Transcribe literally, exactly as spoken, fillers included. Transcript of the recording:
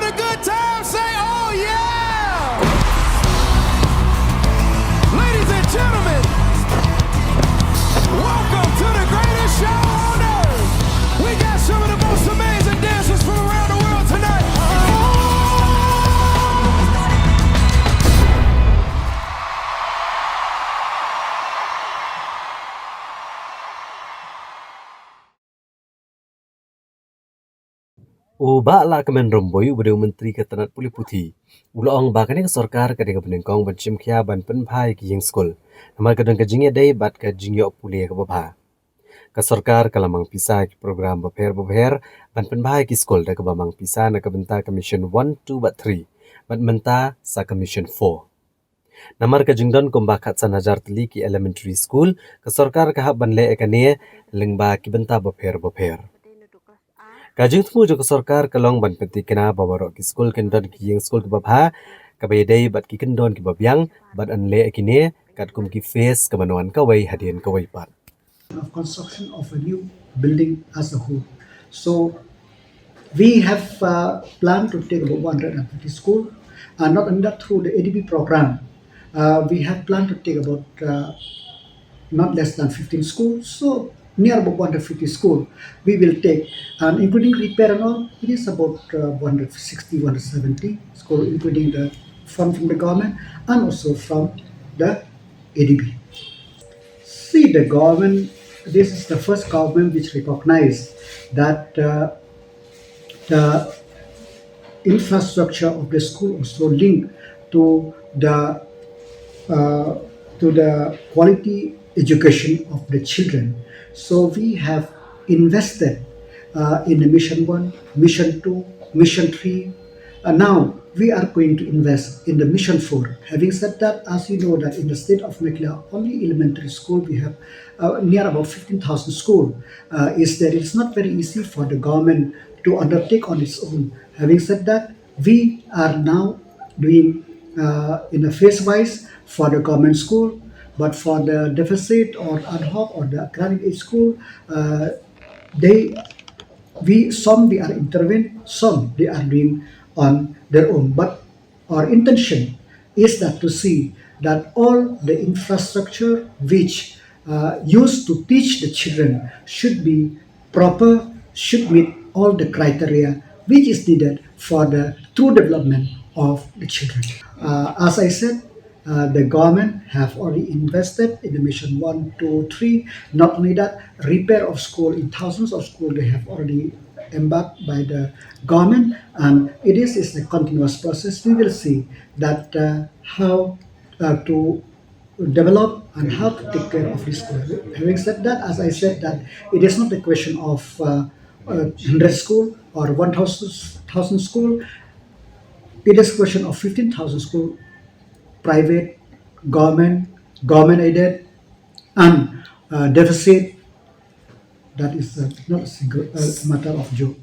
A good time, say, "Oh, yeah!" Ladies and gentlemen, welcome to the greatest show on earth. We got some of the most amazing dancers from around the world tonight. U Bah Lahkmen Rymbui, uba dei u Myntri ka tnat pule puthi, u la ong ba kane ka sorkar ka dei kaba nyngkong ban shim khia ban pynbha ïa ki ïing skul, namar ka don ka jingïadei bad ka jingïoh pule kaba bha. Ka sorkar ka la mang pisa ïa ki program bapher bapher ban pynbha ïa ki skul, da kaba mang pisa na ka bynta ka Mission One, Two bad Three, bad mynta sa ka Mission Four. Namar ka jingdon kumba khatsan hajar tylli ki elementary school, ka sorkar ka hap ban leh ïa kane lyngba ki bynta bapher bapher. Ka jingthmu jong ka sorkar ka long ban pynthikna ba baroh ki skul kin don ki ïing skul kiba bha, kaba ïadei bad ki kyndon kiba biang, bad yn leh ïa kine katkum ki phase, kaba wan kawei hadien kawei pat. Of construction of a new building as a whole. So we have, uh, planned to take about one hundred fifty school, uh, not only that, through the A D B program, uh, we have planned to take about, uh, not less than fifteen schools, so near about one hundred fifty school we will take, and including repair and all, it is about, uh, one hundred sixty, one hundred seventy school, including the fund from the government and also from the A D B. See, the government, this is the first government which recognized that, uh, the infrastructure of the school also linked to the, uh, to the quality education of the children. So we have invested, uh, in the Mission One, Mission Two, Mission Three, uh, now we are going to invest in the Mission Four. Having said that, as you know that in the state of Meghalaya, only elementary school we have, uh, near about fifteen thousand school. Uh, is that it's not very easy for the government to undertake on its own. Having said that, we are now doing, uh, in a phase wise for the government school, but for the deficit or ad hoc or the academic age school, uh, they we some they are intervened, some they are doing on their own. But our intention is that to see that all the infrastructure which, uh, used to teach the children should be proper, should meet all the criteria which is needed for the true development of the children. Uh, as I said, uh, the government have already invested in the Mission One, Two, Three. Not only that, repair of school, in thousands of school they have already embarked by the government, and it is, is a continuous process. We will see that, uh, how, uh, to develop and how to take care of this school. Having said that, as I said that it is not a question of, uh, uh, hundred school or one thousand, thousand school. It is question of fifteen thousand school, private, government, government aided, and, uh, deficit. That is, uh, not a single, uh, matter of joke.